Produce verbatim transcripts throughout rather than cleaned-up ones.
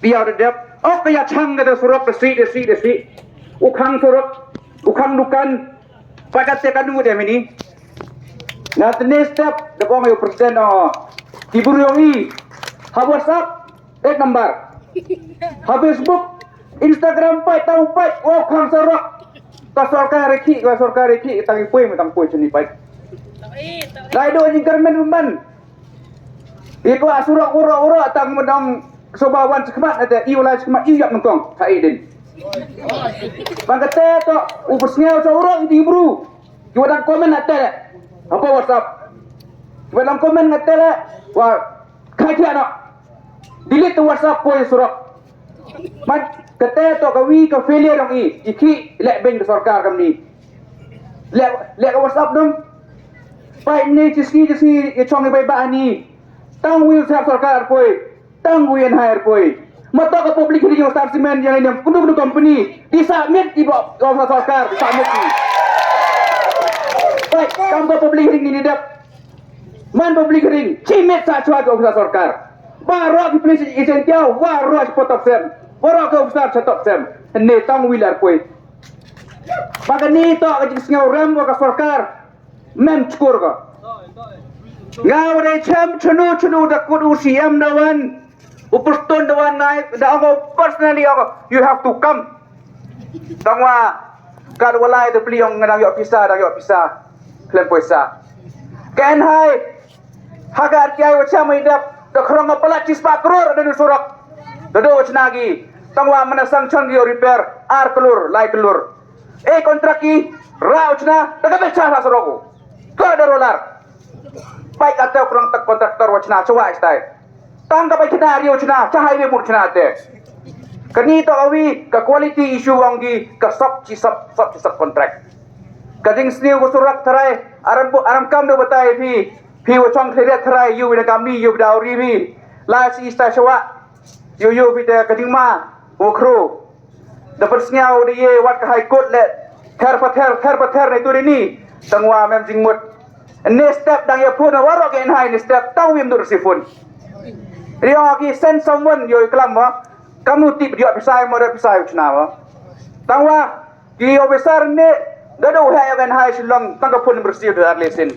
Phi ïa da dep. Ok, ka ïa chang ka da surok da si da si da si. U khang surok, u khang dukan. Pakat te kanu de mini. Nga tne step da bong ïa u president o. Ki bru ïong i. Ha WhatsApp, ek number. Ha Facebook, Instagram, pait tang pait. O khang surok. Ka sorkar ki, ka sorkar ki tang i pui, tang pui chini pait. Dai do jingkyrmen pemban. Iko asurok urok urok tang medang soba wan chakmat ate i wala chakmat i yak nengkong ha idin. Bang kate to u persngel sa urok i di bru. Ki wadang komen ate. Apa WhatsApp? Ki wadang komen ate le. Wa khai no. Delete tu WhatsApp poi surok. Man kate to ka wi ka failure dong i. Iki lek beng ka sorkar kam ni. Lek lek ka WhatsApp dong. Pai ni chiski chiski i chong i bai ba ni. Tang wi sa sorkar poi. Tang wi en hai poi. Mato ka public hearing yung star cement yang ini kudu kudu company. Di submit i ba office sorkar di submit ni. Pai kam ka public hearing ni dep. Man public hearing chimit sa chwa ka office sorkar. Ba ro ki police i sentiau, ba ro ki potop sem. Ba ro ka officer chatop sem. Ne tang wi lar poi. Baka ni to ka jingsngewrem ka sorkar. Mem chukur ka. Nga wada chem chunu chunu da kut u C M da wan. U Prestone da wan nai da ong personally ong you have to come. Tang wa ka da walai da pli ong nga dang ïoh pisa dang ïoh pisa. Klem poisa. Ken hai. Hagar ki ai wa cham i dap da khrong nga palat chi spah kror da nu surok. Da do wa chna gi. Tang wa mana sang chang gi repair ar klur lai klur. E kontrak i ra uchna da ka becha la sorok. Ka da rolar. Pai ka te kurang tak kontraktor uchna chwa istai. Tang ka bai chna ri uchna cha hai be mur chna te. Kani to awi ka quality issue wang gi ka sub chi sub sub chi sub kontrak. Ka jing sniu ko surak tharai aram bu aram kam do batai phi phi wa chong thre tharai yu na kam ni yu da ri phi. La si istai chwa. Yu yu phi te ka jing ma wa khru. Da pyrsngiaw da ye wat ka High Court le ther pa ther ther pa ther ne tu ni tang wa mem jingmut. Ne step dang ya phone wa ro ke hai ne step tang wim dur si phone. Rio ki send someone yo klam wa kam nu tip dio pisai mo da pisai uchna wa. Tang wa ki officer ne da do ha ya hai Shillong tang ka phone bersih da lesin.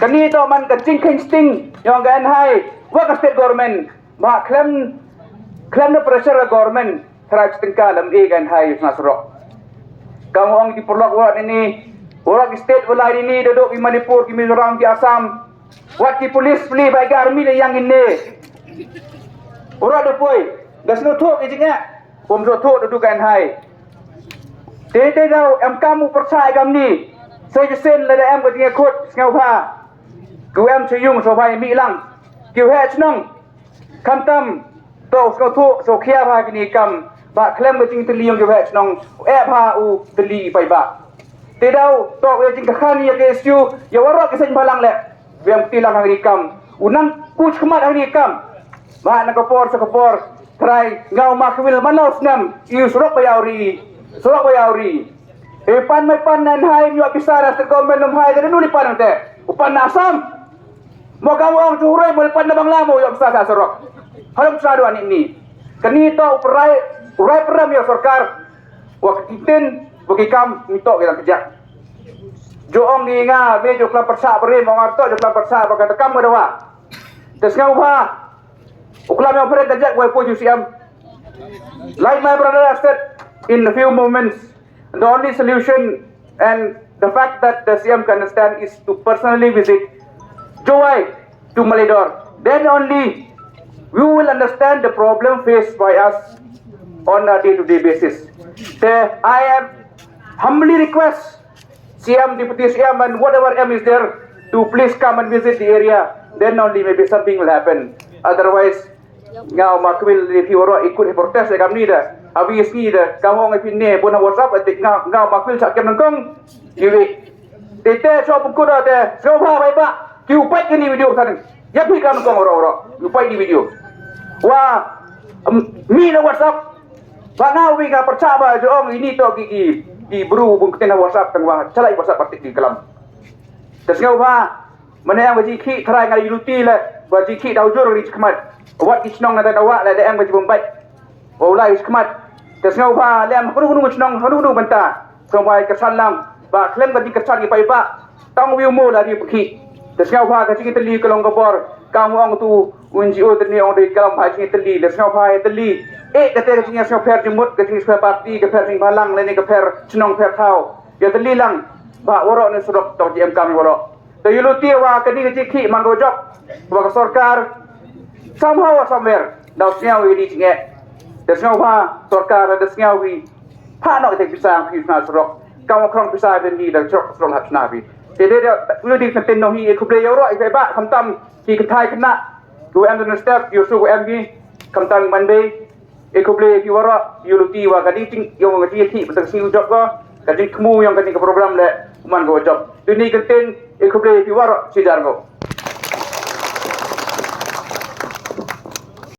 Kani to man ka jing khen sting yo ga hai wa ka state government. Ba klem klem na pressure ka government try chitengka lam e kan hai na surok. Kam ong di purlok wa ni ni wa ki state wa lai ni da dok i Manipur ki Mizoram ki Assam. Wat ki police pli bai gar mi le yang inne. Ura da poi da snu thok i jinga. Pom so thok da du kan hai. Te te dau em kam u persa kam ni. Sai jisen la da em ka jinga khot sngau pha. Ku em so yung so pha mi lang. Ki he chnong. Khamtam to sngewthuh sngewkhia bha kini kam ba khlem ka jingtylli yong ki waheh chnong eh bha u tylli i paidbah. Te dau to ka jingkakhan ïa ka issue ïa waroh ki seng bhalang leh. Biang ti lang ha kini kam u nang kuch khmat ha kini kam. Ba na ka por sa ka por trai ngau ma kwil manau snem i surok ba yauri surok ba yauri. E pan mai pan nan hai nyu pisa na state government lum hai da nu li pan te u pan na Assam. Mo kam ong chu huroi mo pan na Bangla mo yom sa sa sorok. Harum sa dua ni ni. Kani to u perai u rai peram ïa sorkar. Wa kitin wa ki kam ni to ki lang kejak. Jo ong ni nga me jo klam persa beri mo ngar to jo klam persa ba ka kam ka dawa. Te sngau ba. U klam ïa peren kejak wa pu ju siam. Like my brother I said in a few moments. The only solution and the fact that the C M can understand is to personally visit Jowai to Malidor. Then only we will understand the problem faced by us on a day-to-day basis. So I am humbly request C M, Deputy C M and whatever M is there to please come and visit the area. Then only maybe something will happen. Otherwise, Ngau ma kwil li phi waro ikut hi protest ya kamni da. Abi sngi da kam ong phi ne bona WhatsApp atik ngau ngau ma kwil sa kem nangkong. Iwi. Te te so buku da te so ba bai ba. Ki upai kini video kan. Ya phi kam nangkong waro waro. Upai di video. Wa mi na WhatsApp. Ba ngau wi ka percha ba jo ong ini to ki ki ki bru bung kena WhatsApp tang wa chalai WhatsApp atik di kelam. Te sngau ba Mane eng ba ji khi thrai ngai luti le ba ji khi dau jur ri chkmat. Wat ki chnong na da wa le da eng ba ji bombai. Wa u lai u shikmat. Te sngewbha lem ha kano kano ka shnong, ha kano kano ka bynta, sngewbha ïa kyrshan lang. Ba khlem ka jingkyrshan ki paidbah, tang wei u mo la ri u pynkhih. Te sngewbha ka jingïatylli ka long ka bor. Kam u ong tu u N G O te ne ong dei ka long ba jingïatylli. Te sngewbha ïatylli. Eh, kata ka jingïasngewpher jingmut, ka jingïasngewpher party, ka pher jingbhalang lane ka pher shnong pher thaw. Ïatylli lang. Ba waroh ne surok to jingem kam waroh. Te ïa luti wa kane ka jingkhih man ka jop wa ka sorkar, somehow or somewhere da u sngew ïa kane jingeh. Te sngewbha sorkar da sngew ïa pha noh ka pisa phi na surok. Kam wa khrong pisa ben di da surok surok hap sna phi. Te de da u di kan tin noh hi e khublei ïa u ro i ba khamtam ki kynthai khynnah. Ku em dun step yu su ku em ki khamtam man bei. E khublei phi waroh, ïa luti wa ka ding ting, ïa ka ding ting, ba ta ka sngi u jop ko, ka ding kmu ïa ka ding ka program le, man ko jop. Duni ka tin, e khublei phi waroh, si jar ko.